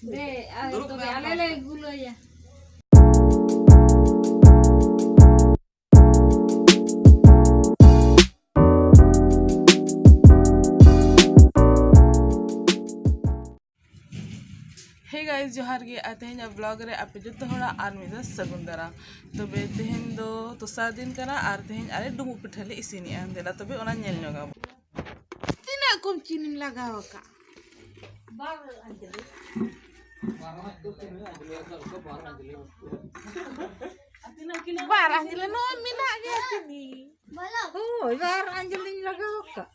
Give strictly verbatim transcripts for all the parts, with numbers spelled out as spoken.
ᱫᱮ, ᱟᱨ ᱛᱚᱵᱮ ᱟᱞᱮ ᱞᱮ ᱜᱩᱞᱟᱹᱭᱟ᱾ Hey guys, ᱡᱚᱦᱟᱨ ᱜᱮ᱾ ᱟᱨ ᱛᱮᱦᱮᱧᱟᱜ vlog ᱨᱮ ᱟᱯᱮ ᱡᱚᱛᱚ ᱦᱚᱲᱟᱜ ᱟᱨ ᱢᱤᱫ ᱫᱷᱟᱣ ᱥᱟᱹᱜᱩᱱ ᱫᱟᱨᱟᱢ᱾ ᱛᱚᱵᱮ ᱛᱮᱦᱮᱧ ᱫᱚ ᱫᱚᱥᱟᱨ ᱫᱤᱱ ᱠᱟᱱᱟ ᱟᱨ ᱛᱮᱦᱮᱧ ᱟᱞᱮ ᱰᱩᱸᱵᱩᱜ ᱯᱤᱴᱷᱟᱹ ᱞᱮ ᱤᱥᱤᱱᱮᱜᱼᱟ᱾ ᱫᱮᱞᱟ ᱛᱚᱵᱮ ᱚᱱᱟ ᱧᱮᱞ ᱧᱚᱜ ᱟᱵᱚ᱾ ᱛᱤᱱᱟᱹᱜ ᱠᱚᱢ ᱪᱤᱱᱤᱢ ᱞᱟᱜᱟᱣ ᱟᱠᱟᱫ? ᱵᱟᱨ ᱟᱸᱡᱽᱞᱮ ᱱᱚᱣᱟ ᱢᱮᱱᱟᱜ ᱜᱮᱭᱟ ᱪᱤᱱᱤ᱾ ᱦᱳᱭ, ᱵᱟᱨ ᱟᱸᱡᱽᱞᱮᱧ ᱞᱟᱜᱟᱣ ᱟᱠᱟᱫ᱾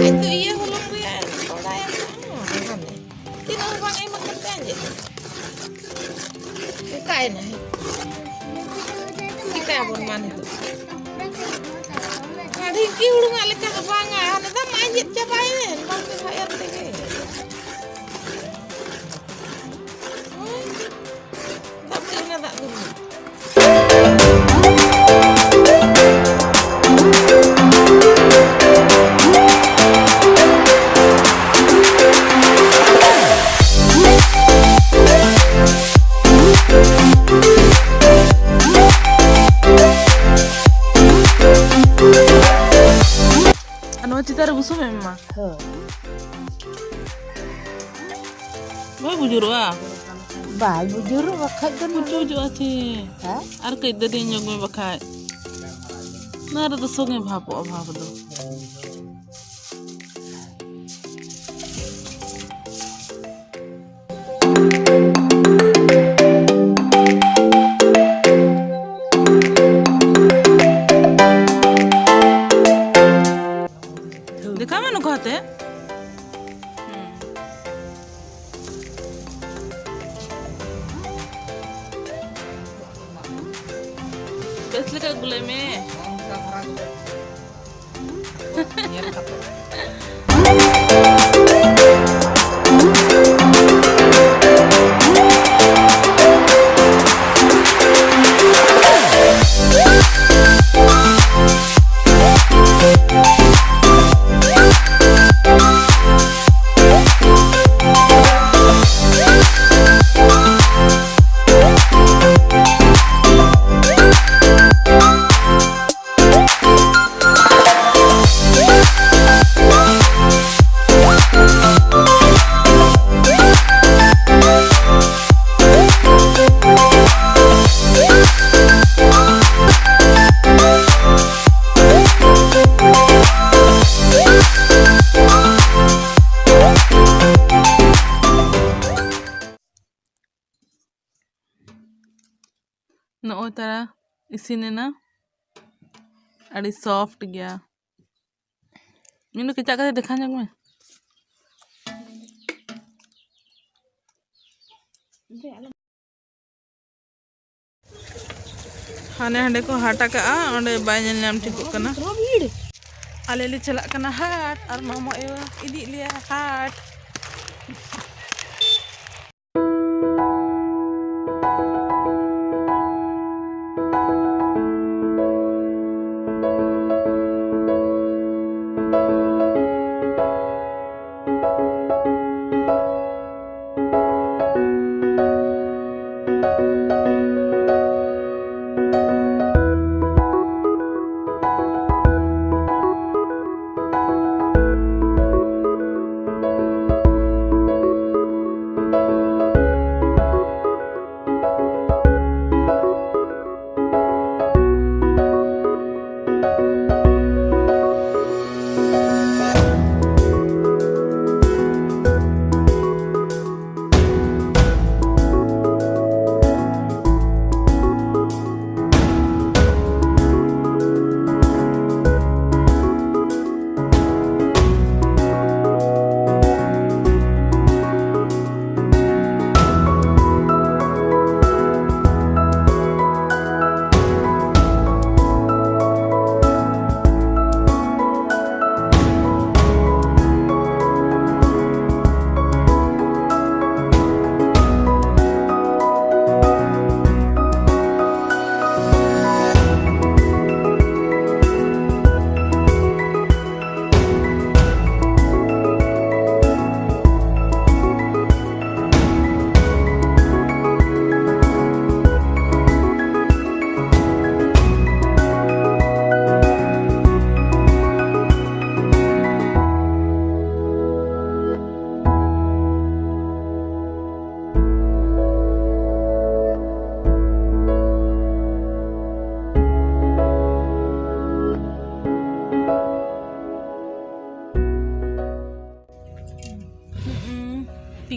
ᱟᱡ ᱫᱚ ᱤᱭᱟᱹ ᱦᱚᱞᱚᱝ ᱨᱮᱭᱟᱜ ᱠᱚᱲᱟᱭ ᱮᱢ ᱠᱟᱜᱼᱟ, ᱛᱤᱱᱟᱹᱜ ᱦᱚᱸ ᱵᱟᱝ ᱮᱢ ᱟᱠᱟᱱ ᱛᱟᱭᱟ ᱟᱸᱡᱮᱫ᱾ ᱚᱠᱟᱭᱮᱱᱟᱭ? ᱪᱤᱠᱟᱹᱭᱟᱵᱚᱱ ᱢᱟ ᱱᱤᱛᱚᱜ? ᱚᱱᱟ ᱰᱷᱤᱝᱠᱤ ᱦᱩᱲᱩᱝᱟᱜ ᱞᱮᱠᱟ ᱫᱚ ᱵᱟᱝᱟ, ᱦᱟᱱᱮ ᱫᱟᱜ ᱢᱟ ᱟᱸᱡᱮᱫ ᱪᱟᱵᱟᱭᱮᱱ, ᱵᱟᱝ ᱪᱟᱵᱟ ᱮᱱ ᱛᱮᱜᱮ᱾ ᱦᱳᱭ᱾ ᱫᱟᱜ ᱢᱟ ᱚᱱᱟ ᱫᱟᱜ ᱫᱚ ᱵᱟᱝ᱾ ᱟᱨ ᱱᱚᱣᱟ ᱪᱮᱛᱟᱱ ᱨᱮ ᱵᱩᱥᱩᱵ ᱮᱢ ᱮᱢᱟ᱾ ᱦᱳᱭ᱾ ᱵᱟᱭ ᱵᱩᱡᱩᱨᱚᱜᱼᱟ? ᱵᱟᱭ ᱵᱩᱡᱩᱨᱚᱜ ᱵᱟᱠᱷᱟᱡ ᱫᱚ ᱱᱚᱰᱮ ᱵᱩᱡᱩᱨᱚᱜᱼᱟ ᱪᱮ? ᱦᱮᱸ? ᱟᱨ ᱠᱟᱹᱡ ᱫᱮᱨᱤ ᱧᱚᱜ ᱢᱮ ᱵᱟᱠᱷᱟᱡ᱾ ᱱᱚᱣᱟ ᱨᱮᱫᱚ ᱥᱚᱸᱜᱮ ᱵᱷᱟᱯᱚᱜᱼᱟ ᱵᱷᱟᱯ ᱫᱚ᱾ ᱫᱮᱠᱷᱟᱣ ᱢᱮ ᱱᱚᱝᱠᱟ ᱠᱟᱛᱮ᱾ ᱦᱩᱸ᱾ ᱵᱮᱥ ᱞᱮᱠᱟ ᱜᱩᱞᱟᱹᱭ ᱢᱮ᱾ ᱧᱮᱞ ᱠᱟᱛᱮ᱾ ᱱᱚᱜᱼᱚᱭ ᱛᱟᱨᱟ ᱤᱥᱤᱱᱮᱱᱟ, ᱟᱹᱰᱤ soft ᱜᱮᱭᱟ᱾ ᱢᱤᱱᱩ, ᱠᱮᱪᱟᱜ ᱠᱟᱛᱮ ᱫᱮᱠᱷᱟ ᱧᱚᱜ ᱢᱮ᱾ ᱦᱟᱱᱮ ᱦᱟᱸᱰᱮ ᱠᱚ ᱦᱟᱴ ᱟᱠᱟᱜᱼᱟ, ᱚᱸᱰᱮ ᱵᱟᱭ ᱧᱮᱞ ᱧᱟᱢ ᱴᱷᱤᱠᱚᱜ ᱠᱟᱱᱟ᱾ ᱟᱞᱮ ᱞᱮ ᱪᱟᱞᱟᱜ ᱠᱟᱱᱟ ᱦᱟᱴ, ᱟᱨ ᱢᱟᱢᱟ ᱟᱭᱳ ᱤᱫᱤᱭᱮᱫ ᱞᱮᱭᱟ ᱦᱟᱴ᱾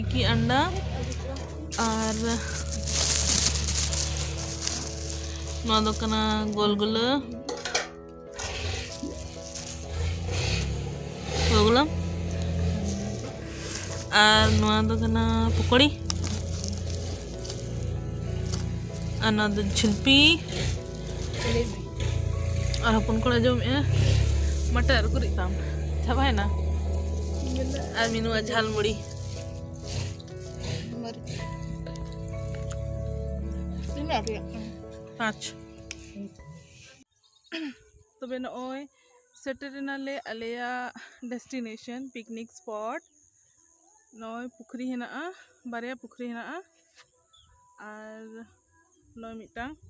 ᱴᱤᱠᱤ ᱟᱱᱰᱟ᱾ ᱟᱨ ᱱᱚᱣᱟ ᱫᱚ ᱠᱟᱱᱟ ᱜᱳᱞ ᱜᱩᱞᱟᱹ, ᱜᱳᱞ ᱜᱩᱞᱟᱹ᱾ ᱟᱨ ᱱᱚᱣᱟ ᱫᱚ ᱠᱟᱱᱟ ᱯᱚᱠᱚᱲᱤ᱾ ᱟᱨ ᱱᱚᱣᱟ ᱫᱚ ᱡᱷᱤᱞᱯᱤ᱾ ᱟᱨ ᱦᱚᱯᱚᱱ ᱠᱚᱲᱟ ᱡᱚᱢᱮᱜᱼᱟ ᱢᱟᱴᱟᱨ ᱠᱩᱨᱤᱡ ᱛᱟᱢ ᱪᱟᱵᱟᱭᱮᱱᱟ᱾ ᱟᱨ ᱢᱤᱱᱩᱣᱟᱜ ᱡᱷᱟᱞ ᱢᱩᱲᱤ᱾ ᱯᱟᱸᱪ᱾ ᱛᱚᱵᱮ ᱱᱚᱜᱼᱚᱭ ᱥᱮᱴᱮᱨ ᱮᱱᱟᱞᱮ ᱟᱞᱮᱭᱟᱜ destination picnic spot᱾ ᱱᱚᱜᱼᱚᱭ ᱯᱩᱠᱷᱨᱤ ᱦᱮᱱᱟᱜᱼᱟ, ᱵᱟᱨᱭᱟ ᱯᱩᱠᱷᱨᱤ ᱦᱮᱱᱟᱜᱼᱟ᱾ ᱟᱨ ᱱᱚᱜᱼᱚᱭ ᱢᱤᱫᱴᱟᱝ